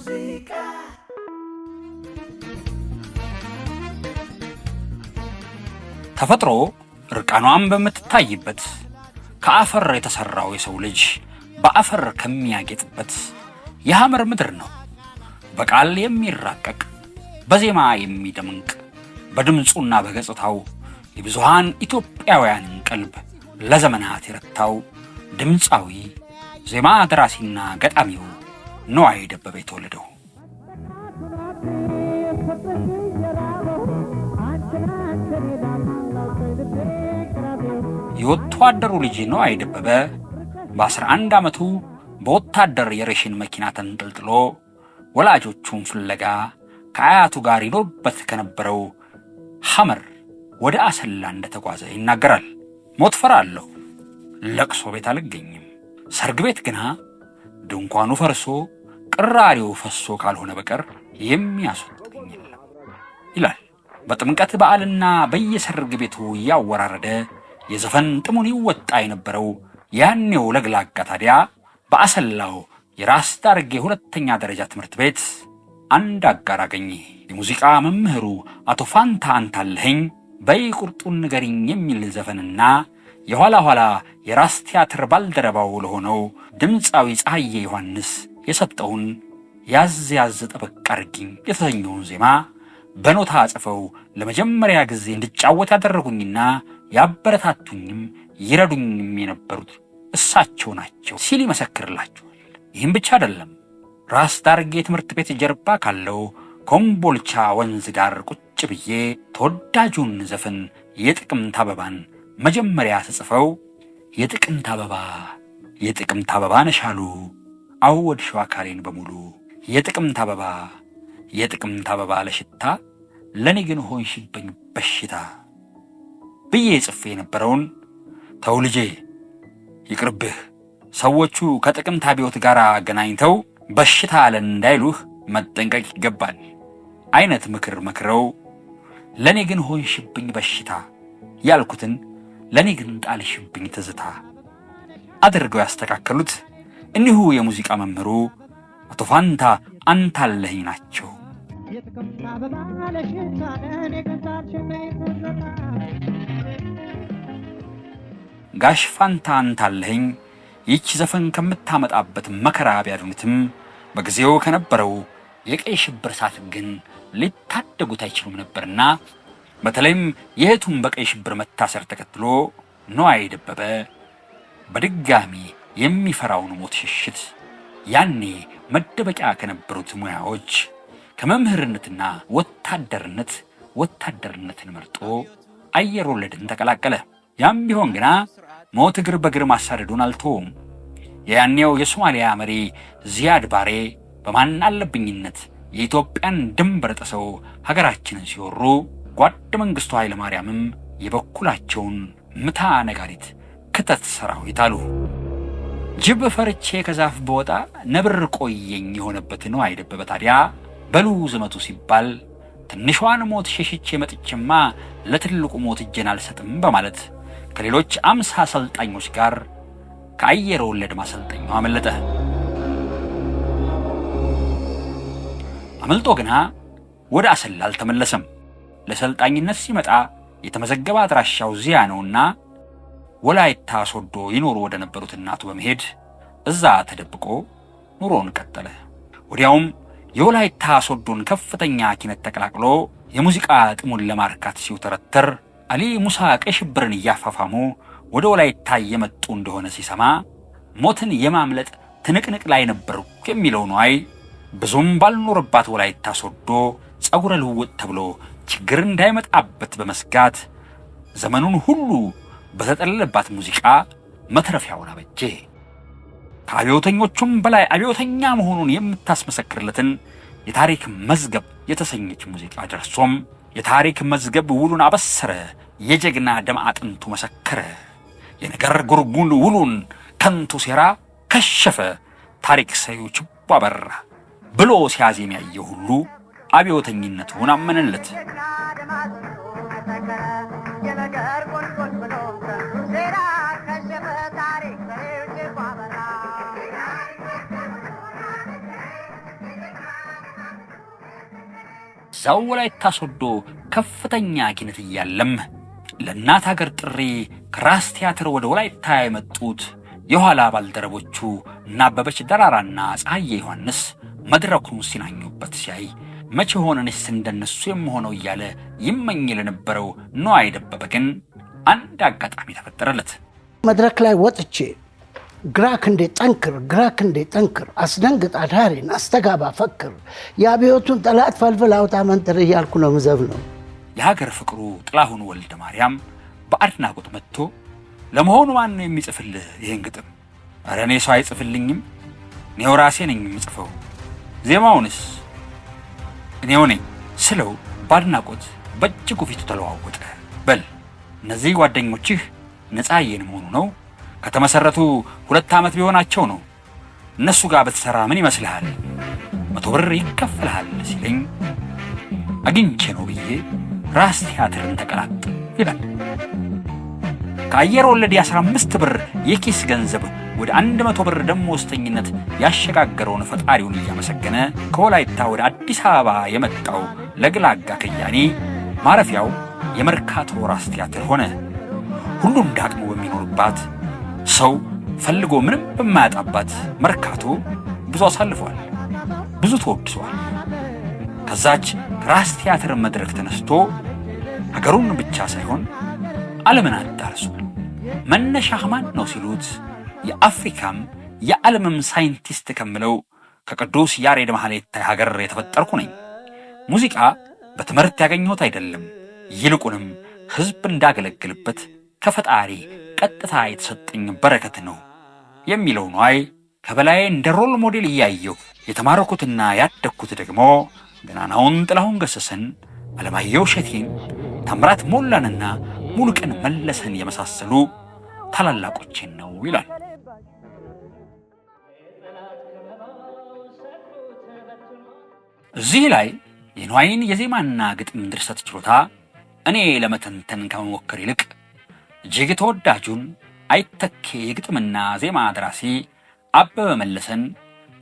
ሙዚቃ። ተፈጥሮ እርቃኗን በምትታይበት፣ ከአፈር የተሠራው የሰው ልጅ በአፈር ከሚያጌጥበት የሐመር ምድር ነው። በቃል የሚራቀቅ፣ በዜማ የሚደምቅ፣ በድምፁና በገጽታው የብዙሃን ኢትዮጵያውያንን ቀልብ ለዘመናት የረታው ድምፃዊ፣ ዜማ ደራሲና ገጣሚው ነዋይ ደበበ የተወለደው። የወታደሩ ልጅ ነዋይ ደበበ በ11 ዓመቱ በወታደር የሬሽን መኪና ተንጠልጥሎ ወላጆቹን ፍለጋ ከአያቱ ጋር ይኖርበት ከነበረው ሐመር ወደ አሰላ እንደተጓዘ ይናገራል። ሞት ፈራለሁ፣ ለቅሶ ቤት አልገኝም፣ ሰርግ ቤት ግና ድንኳኑ ፈርሶ ቅራሪው ፈሶ ካልሆነ በቀር የሚያስወጣኝ የለም ይላል። በጥምቀት በዓልና በየሰርግ ቤቱ እያወራረደ የዘፈን ጥሙን ይወጣ የነበረው ያኔው ለግላጋ ታዲያ በአሰላው የራስ ዳርጌ ሁለተኛ ደረጃ ትምህርት ቤት አንድ አጋር አገኘ። የሙዚቃ መምህሩ አቶ ፋንታ አንታለኸኝ በይ ቁርጡን ንገሪኝ የሚል ዘፈንና የኋላ ኋላ የራስ ቲያትር ባልደረባው ለሆነው ድምፃዊ ፀሐዬ ዮሐንስ የሰጠውን ያዝ ያዝ ጠበቅ አርጊኝ የተሰኘውን ዜማ በኖታ ጽፈው ለመጀመሪያ ጊዜ እንድጫወት ያደረጉኝና ያበረታቱኝም ይረዱኝም የነበሩት እሳቸው ናቸው ሲል ይመሰክርላቸዋል። ይህም ብቻ አይደለም። ራስ ዳርጌ ትምህርት ቤት ጀርባ ካለው ኮምቦልቻ ወንዝ ዳር ቁጭ ብዬ ተወዳጁን ዘፈን የጥቅምት አበባን መጀመሪያ ስጽፈው የጥቅምት አበባ የጥቅምት አበባ ነሻሉ አወድሽው አካሌን በሙሉ፣ የጥቅምት አበባ የጥቅምት አበባ ለሽታ ለእኔ ግን ሆንሽብኝ በሽታ ብዬ ጽፌ የነበረውን ተው ልጄ ይቅርብህ፣ ሰዎቹ ከጥቅምት አብዮት ጋር አገናኝተው በሽታ አለን እንዳይሉህ መጠንቀቅ ይገባል አይነት ምክር መክረው ለእኔ ግን ሆንሽብኝ በሽታ ያልኩትን ለእኔ ግን ጣልሽብኝ ትዝታ አድርገው ያስተካከሉት እኒሁ የሙዚቃ መምህሩ አቶ ፋንታ አንታለኸኝ ናቸው። የጥቅምት አበባ ለሽታ ለእኔ ግን ጣልሽብኝ ትዝታ። ጋሽ ፋንታ አንታለኸኝ ይህች ዘፈን ከምታመጣበት መከራ ቢያድኑትም በጊዜው ከነበረው የቀይ ሽብር እሳት ግን ሊታደጉት አይችሉም ነበርና በተለይም የእህቱን በቀይ ሽብር መታሰር ተከትሎ ነዋይ ደበበ በድጋሚ የሚፈራውን ሞት ሽሽት ያኔ መደበቂያ ከነበሩት ሙያዎች ከመምህርነትና ወታደርነት ወታደርነትን መርጦ አየር ወለድን ተቀላቀለ። ያም ቢሆን ግና ሞት እግር በእግር ማሳደዱን አልተወውም። የያኔው የሶማሊያ መሪ ዚያድ ባሬ በማን አለብኝነት የኢትዮጵያን ድንበር ጥሰው ሀገራችንን ሲወሩ ጓድ መንግሥቱ ኃይለ ማርያምም የበኩላቸውን ምታ ነጋሪት ክተት ሰራዊት አሉ። ጅብ ፈርቼ ከዛፍ ብወጣ ነብር ቆየኝ የሆነበት ነዋይ ደበበ ታዲያ በሉ ዝመቱ ሲባል ትንሿን ሞት ሸሽቼ መጥቼማ ለትልቁ ሞት እጄን አልሰጥም በማለት ከሌሎች 50 አሰልጣኞች ጋር ከአየር ወለድ ማሰልጠኛው አመለጠ። አመልጦ ግና ወደ አሰላ አልተመለሰም። ለሰልጣኝነት ሲመጣ የተመዘገበ አድራሻው እዚያ ነውና ወላይታ ሶዶ ይኖሩ ወደ ነበሩት እናቱ በመሄድ እዛ ተደብቆ ኑሮውን ቀጠለ። ወዲያውም የወላይታ ሶዶን ከፍተኛ ኪነት ተቀላቅሎ የሙዚቃ ጥሙን ለማርካት ሲውተረተር አሊ ሙሳ ቀይ ሽብርን እያፋፋሙ ወደ ወላይታ እየመጡ እንደሆነ ሲሰማ ሞትን የማምለጥ ትንቅንቅ ላይ ነበርኩ የሚለው ነዋይ ብዙም ባልኖረባት ወላይታ ሶዶ ጸጉረ ልውጥ ተብሎ ችግር እንዳይመጣበት በመስጋት ዘመኑን ሁሉ በተጠለለባት ሙዚቃ መትረፊያውን አበጀ። ከአብዮተኞቹም በላይ አብዮተኛ መሆኑን የምታስመሰክርለትን የታሪክ መዝገብ የተሰኘች ሙዚቃ ደርሶም የታሪክ መዝገብ ውሉን አበሰረ፣ የጀግና ደም አጥንቱ መሰከረ፣ የነገር ጉርጉን ውሉን ከንቱ ሴራ ከሸፈ፣ ታሪክ ሰሪው ችቦ አበራ ብሎ ሲያዜም ያየ ሁሉ አብዮተኝነቱን አመነለት። የነገር ጉንጉን ብሎ ከንቱ ሴራ ከሸፈ፣ ታሪክ ሰሪው ችቦ አበራ። እዛው ወላይታ ሶዶ ከፍተኛ ኪነት እያለም ለእናት አገር ጥሪ ከራስ ቲያትር ወደ ወላይታ የመጡት የኋላ ባልደረቦቹ እነ አበበች ደራራና ፀሐዬ ዮሐንስ መድረኩን ሲናኙበት ሲያይ መቼ ሆነ እኔስ እንደነሱ የምሆነው እያለ ይመኝ ለነበረው ነዋይ ደበበ ግን አንድ አጋጣሚ ተፈጠረለት። መድረክ ላይ ወጥቼ ግራ ክንዴ ጠንክር፣ ግራ ክንዴ ጠንክር፣ አስደንግጥ አዳሪን፣ አስተጋባ ፈክር፣ የአብዮቱን ጠላት ፈልፍል አውጣ መንጥር እያልኩ ነው ምዘፍነው። የሀገር ፍቅሩ ጥላሁን ወልደ ማርያም በአድናቆት መጥቶ ለመሆኑ ማን ነው የሚጽፍልህ ይህን ግጥም? ኧረ እኔ ሰው አይጽፍልኝም፣ እኔው ራሴ ነኝ የምጽፈው። ዜማውንስ እኔው ነኝ ስለው በአድናቆት በእጅጉ ፊቱ ተለዋወጠ። በል እነዚህ ጓደኞችህ ነፃዬን መሆኑ ነው፣ ከተመሰረቱ 2 ዓመት ቢሆናቸው ነው። እነሱ ጋር ብትሰራ ምን ይመስልሃል? 100 ብር ይከፈልሃል ሲለኝ አግኝቼ ነው ብዬ ራስ ቲያትርን ተቀላቀልኩ ይላል። ከአየር ወለድ የ15 ብር የኪስ ገንዘብ ወደ 100 ብር ደመወዝተኝነት ያሸጋገረውን ፈጣሪውን እያመሰገነ ከወላይታ ወደ አዲስ አበባ የመጣው ለግላጋ ከያኔ ማረፊያው የመርካቶ ራስ ቲያትር ሆነ። ሁሉም እንዳቅሙ በሚኖርባት፣ ሰው ፈልጎ ምንም በማያጣባት መርካቶ ብዙ አሳልፏል፣ ብዙ ተወድሷል። ከዛች ራስ ቲያትር መድረክ ተነስቶ ሀገሩን ብቻ ሳይሆን ዓለምን አዳርሷል። መነሻህ ማን ነው ሲሉት የአፍሪካም የዓለምም ሳይንቲስት ከምለው ከቅዱስ ያሬድ ማህሌታይ ሀገር የተፈጠርኩ ነኝ። ሙዚቃ በትምህርት ያገኘሁት አይደለም፣ ይልቁንም ሕዝብ እንዳገለግልበት ከፈጣሪ ቀጥታ የተሰጠኝ በረከት ነው የሚለው ነዋይ ከበላይ እንደ role model እያየሁ የተማረኩትና ያደግኩት ደግሞ ገናናውን ጥላሁን ገሰሰን፣ አለማየሁ እሸቴን፣ ታምራት ሞላንና ሙሉቀን መለሰን የመሳሰሉ ታላላቆቼን ነው ይላል። እዚህ ላይ የንዋይን የዜማና ግጥም ድርሰት ችሎታ እኔ ለመተንተን ከመሞከር ይልቅ እጅግ ተወዳጁን አይተኬ የግጥምና ዜማ ደራሲ አበበ መለሰን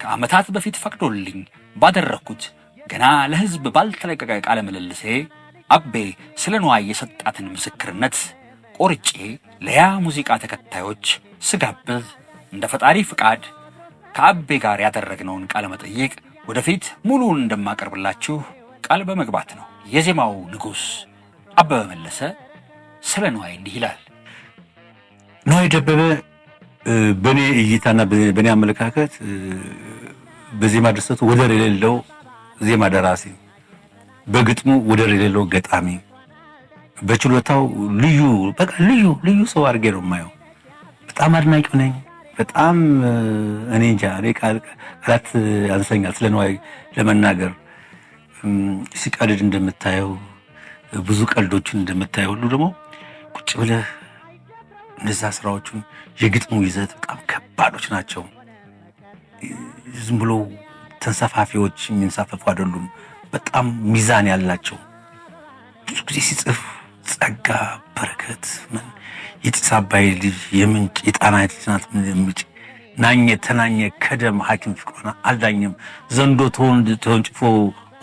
ከዓመታት በፊት ፈቅዶልኝ ባደረግኩት ገና ለሕዝብ ባልተለቀቀ ቃለ ምልልሴ አቤ ስለ ንዋይ የሰጣትን ምስክርነት ቆርጬ ለያ ሙዚቃ ተከታዮች ስጋብዝ እንደ ፈጣሪ ፍቃድ ከአቤ ጋር ያደረግነውን ቃለ መጠይቅ ወደፊት ሙሉውን እንደማቀርብላችሁ ቃል በመግባት ነው። የዜማው ንጉሥ አበበ መለሰ ስለ ንዋይ እንዲህ ይላል። ንዋይ ደበበ በኔ እይታና በኔ አመለካከት በዜማ ድርሰቱ ወደር የሌለው ዜማ ደራሲ፣ በግጥሙ ወደር የሌለው ገጣሚ፣ በችሎታው ልዩ፣ በቃ ልዩ ልዩ ሰው አድርጌ ነው የማየው። በጣም አድናቂው ነኝ። በጣም እኔ እንጃ፣ እኔ ቃላት ያንሰኛል ስለ ንዋይ ለመናገር። ሲቀልድ እንደምታየው፣ ብዙ ቀልዶችን እንደምታየው ሁሉ ደግሞ ቁጭ ብለህ እነዛ ስራዎቹን የግጥሙ ይዘት በጣም ከባዶች ናቸው። ዝም ብሎ ተንሳፋፊዎች የሚንሳፈፉ አይደሉም። በጣም ሚዛን ያላቸው፣ ብዙ ጊዜ ሲጽፍ ጸጋ፣ በረከት፣ ምን የጢስ አባይ ልጅ የምንጭ የጣና ልጅ ናት ምንጭ ናኘ ተናኘ ከደም ሐኪም ፍቅሯን አልዳኘም ዘንዶ ተወንጭፎ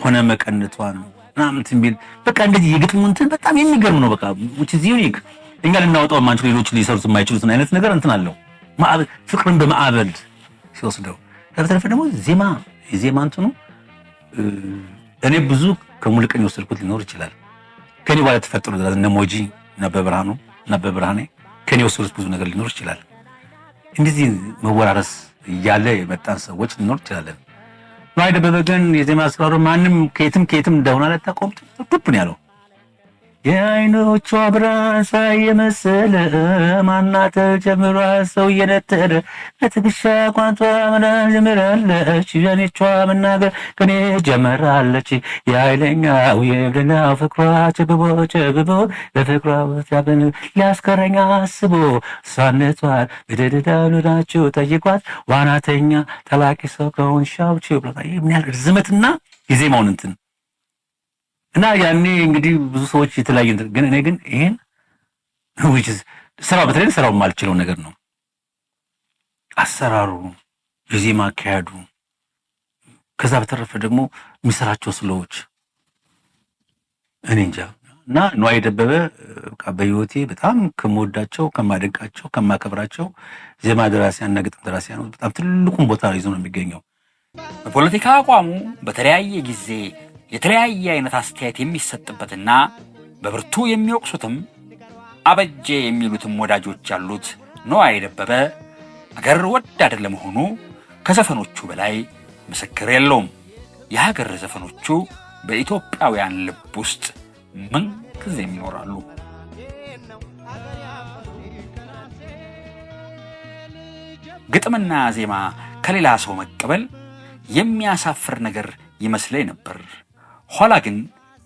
ሆነ መቀነቷን ምናምን የሚል በቃ እንደዚህ የግጥሙ እንትን በጣም የሚገርም ነው። በቃ which is unique፣ እኛ ልናወጣው የማንችል፣ ሌሎች ሊሰሩት የማይችሉትን አይነት ነገር እንትን አለው። ፍቅርን በማዕበል ሲወስደው፣ በተረፈ ደግሞ ዜማ የዜማ እንትኑ እኔ ብዙ ከሙሉቀን የወሰድኩት ሊኖር ይችላል። ከኔ በኋላ የተፈጠሩ እነ ሞጂ፣ እነ በብርሃኑ፣ እነ በብርሃኔ ከኔ የወሰዱት ብዙ ነገር ሊኖር ይችላል። እንደዚህ መወራረስ እያለ የመጣን ሰዎች ሊኖር ይችላለን። ንዋይ ደበበ ግን የዜማ አሰራሩ ማንም ከየትም ከየትም እንደሆነ አላታውቀውም። ዱብ ነው ያለው። የአይኖቿ ብርሃን ሳይ የመሰለ ማናተ ጀምሯ ሰው እየነጠረ በትከሻ ቋንቷ ምናምን ጀምራለች የኔቿ መናገር ከኔ ጀምራለች የኃይለኛው የብልናው ፍቅሯ ጭብቦ ጭብቦ በፍቅሯ ወታብን ሊያስቀረኝ አስቦ እሷነቷን በደደዳሉናችሁ ጠይቋት ዋናተኛ ጠላቂ ሰው ከሆንሻው ብላ ምን ያህል ርዝመትና የዜማውን እንትን እና ያኔ እንግዲህ ብዙ ሰዎች የተለያየ እንትን ግን እኔ ግን ይሄን which is ስራው በተለይ ስራው የማልችለው ነገር ነው። አሰራሩ፣ የዜማ አካሄዱ፣ ከዛ በተረፈ ደግሞ የሚሰራቸው ስሎዎች እኔ እንጃ። እና ንዋይ ደበበ በቃ በህይወቴ በጣም ከምወዳቸው፣ ከማደንቃቸው፣ ከማከብራቸው ዜማ ደራሲያንና ግጥም ደራሲያን በጣም ትልቁን ቦታ ይዞ ነው የሚገኘው። በፖለቲካ አቋሙ በተለያየ ጊዜ የተለያየ አይነት አስተያየት የሚሰጥበትና በብርቱ የሚወቅሱትም አበጀ የሚሉትም ወዳጆች ያሉት ነዋይ ደበበ አገር ወዳድ ለመሆኑ ከዘፈኖቹ በላይ ምስክር የለውም። የሀገር ዘፈኖቹ በኢትዮጵያውያን ልብ ውስጥ ምንጊዜም ይኖራሉ። ግጥምና ዜማ ከሌላ ሰው መቀበል የሚያሳፍር ነገር ይመስለኝ ነበር። ኋላ ግን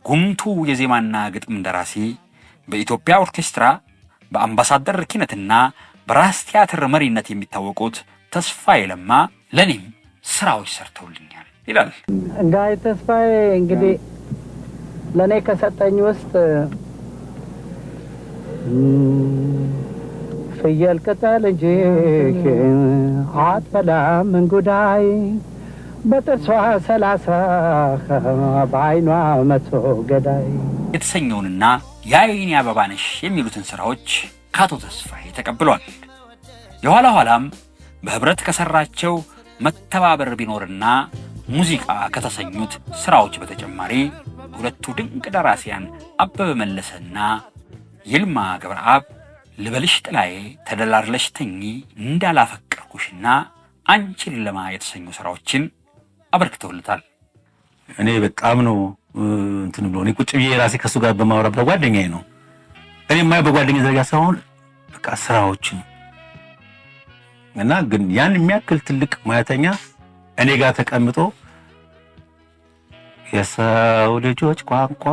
ጉምቱ የዜማና ግጥም ደራሲ በኢትዮጵያ ኦርኬስትራ በአምባሳደር ኪነትና በራስ ቲያትር መሪነት የሚታወቁት ተስፋዬ ለማ ለእኔም ስራዎች ሰርተውልኛል ይላል። ጋይ ተስፋዬ እንግዲህ ለእኔ ከሰጠኝ ውስጥ ፍየል ቅጠል እንጂ አትበላም እንጉዳይ፣ በጥርሷ 30 በዓይኗ 100 ገዳይ የተሰኘውንና የአይኔ አበባነሽ የሚሉትን ስራዎች ከአቶ ተስፋዬ ተቀብሏል። የኋላ ኋላም በህብረት ከሰራቸው መተባበር ቢኖርና ሙዚቃ ከተሰኙት ስራዎች በተጨማሪ ሁለቱ ድንቅ ደራሲያን አበበ መለሰና ይልማ ገብረአብ ልበልሽ ጥላዬ፣ ተደላድለሽ ተኚ፣ እንዳላፈቀርኩሽና አንቺን ለማ የተሰኙ ስራዎችን አበርክተውለታል። እኔ በጣም ነው እንትን ብሎ እኔ ቁጭ ብዬ ራሴ ከእሱ ጋር በማውራበት ጓደኛዬ ነው። እኔ የማየው በጓደኛ ደረጃ ሳይሆን በቃ ስራዎችን እና ግን ያን የሚያክል ትልቅ ሙያተኛ እኔ ጋር ተቀምጦ የሰው ልጆች ቋንቋ፣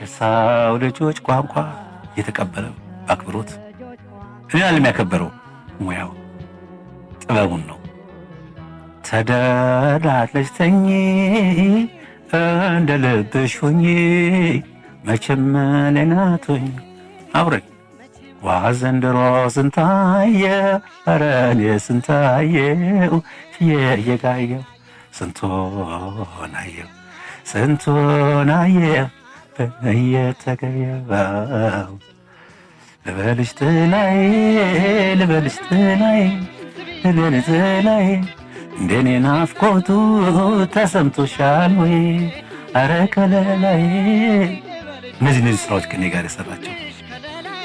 የሰው ልጆች ቋንቋ እየተቀበለ በአክብሮት እኔ አለም ያከበረው ሙያው ጥበቡን ነው። ተደላድለሽ ተኚ፣ እንደ ልብሽ ሁኚ፣ መቼም እኔን አትሆኚ አብረኝ ዋ ዘንድሮ ስንታየ፣ ኧረ እኔ ስንታየው የየጋየው ስንቱን አየው፣ ስንቱን አየው እየተገየው፣ ልበልሽ ጥላዬ፣ ልበልሽ ጥላዬ፣ ልበልሽ ጥላዬ፣ እንደኔ ናፍቆቱ ተሰምቶሻል ወይ ኧረ ከለላዬ። እነዚህ ስራዎች ከኔ ጋር የሰራቸው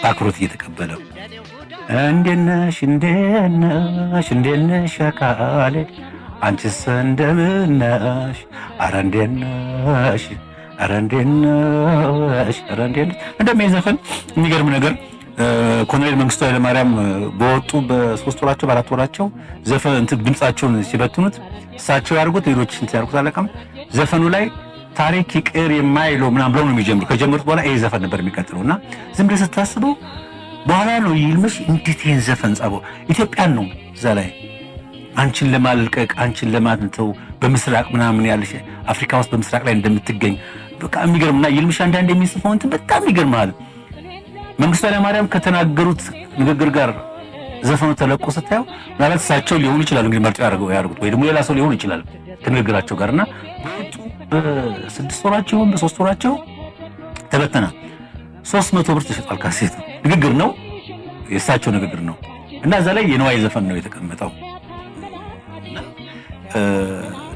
በአክብሮት እየተቀበለው እንዴት ነሽ፣ እንዴት ነሽ፣ እንዴት ነሽ አካሌ፣ አንቺስ እንደምን ነሽ፣ ኧረ እንዴት ነሽ፣ ኧረ እንዴት ነሽ፣ ኧረ እንዴት ነሽ። እንደውም ይሄ ዘፈን የሚገርም ነገር ኮሎኔል መንግስቱ ኃይለማርያም በወጡ በ3 ወራቸው በ4 ወራቸው ዘፈን እንትን ድምጻቸውን ሲበትኑት እሳቸው ያርጉት ሌሎች እንትን ያርጉት አለቃም ዘፈኑ ላይ ታሪክ ይቅር የማይለው ምናምን ብለው ነው የሚጀምሩት። ከጀመሩት በኋላ ይሄ ዘፈን ነበር የሚቀጥለው እና ዝም ብለህ ስታስበው በኋላ ነው ይልምሽ እንዴት ይሄን ዘፈን ጻፈው። ኢትዮጵያን ነው እዛ ላይ አንቺን ለማልቀቅ አንቺን ለማንተው በምስራቅ ምናምን ያለሽ አፍሪካ ውስጥ በምስራቅ ላይ እንደምትገኝ በቃ የሚገርምና ይልምሽ አንዳንድ የሚጽፈው እንትን በጣም ይገርማል። መንግስቱ ኃይለማርያም ከተናገሩት ንግግር ጋር ዘፈኑ ተለቆ ስታየው ምናልባት እሳቸው ሊሆኑ ይችላሉ እንግዲህ መርጠው ያደርጉት ወይ ደግሞ ሌላ ሰው ሊሆን ይችላል ከንግግራቸው ጋርና በወጡ በ6 ወራቸው በ3 ወራቸው ተበተነ። 300 ብር ተሸጧል ካሴቱ። ንግግር ነው የእሳቸው ንግግር ነው እና እዛ ላይ የነዋይ ዘፈን ነው የተቀመጠው።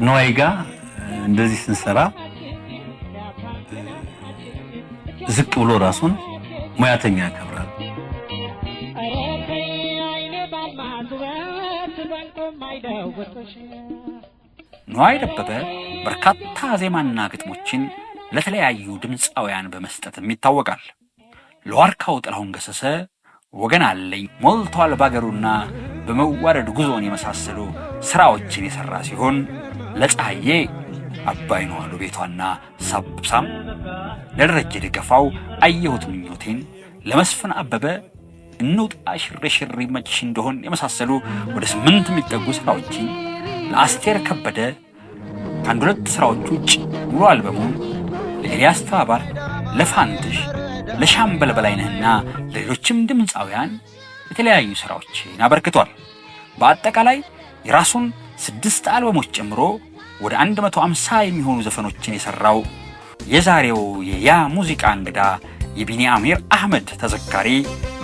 ነዋይ ጋር እንደዚህ ስንሰራ ዝቅ ብሎ ራሱን ሙያተኛ ያከብራል። ነዋይ ደበበ በርካታ ዜማና ግጥሞችን ለተለያዩ ድምፃውያን በመስጠትም ይታወቃል። ለዋርካው ጥላሁን ገሰሰ ወገን አለኝ፣ ሞልቷል ባገሩና በመዋረድ ጉዞን የመሳሰሉ ስራዎችን የሰራ ሲሆን ለፀሐዬ አባይ ነው አሉ ቤቷና ሳብሳም፣ ለደረጀ ደገፋው አየሁት ምኞቴን፣ ለመስፍን አበበ እንውጣ ሽርሽር ይመችሽ እንደሆን የመሳሰሉ ወደ 8 የሚጠጉ ስራዎችን፣ ለአስቴር ከበደ ከአንድ ሁለት ስራዎች ውጭ ሙሉ አልበሙን፣ ለኤልያስ ተባባር፣ ለፋንትሽ፣ ለሻምበል በላይነህና ለሌሎችም ድምፃውያን የተለያዩ ስራዎችን አበርክቷል። በአጠቃላይ የራሱን 6 አልበሞች ጨምሮ ወደ 150 የሚሆኑ ዘፈኖችን የሰራው የዛሬው የያ ሙዚቃ እንግዳ የቢኒአሚር አህመድ ተዘካሪ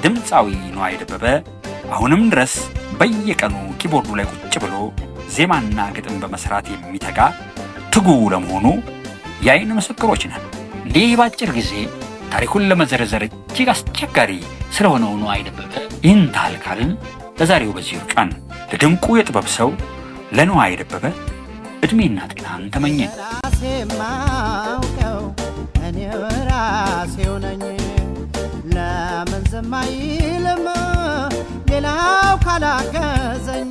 ድምፃዊ ነዋይ ደበበ አሁንም ድረስ በየቀኑ ኪቦርዱ ላይ ቁጭ ብሎ ዜማና ግጥም በመስራት የሚተጋ ትጉ ለመሆኑ የአይን ምስክሮች ነን። እንዲህ በአጭር ጊዜ ታሪኩን ለመዘርዘር እጅግ አስቸጋሪ ስለሆነው ነዋይ ደበበ ይህን ታህል ካልን ለዛሬው በዚሁ ይብቃን። ለድንቁ የጥበብ ሰው ለነዋይ ደበበ ዕድሜና ጤናን ተመኘን። ራሴ ማውቀው እኔው ራሴው ነኝ። ለምን ዝም አይልም ሌላው ካላገዘኝ?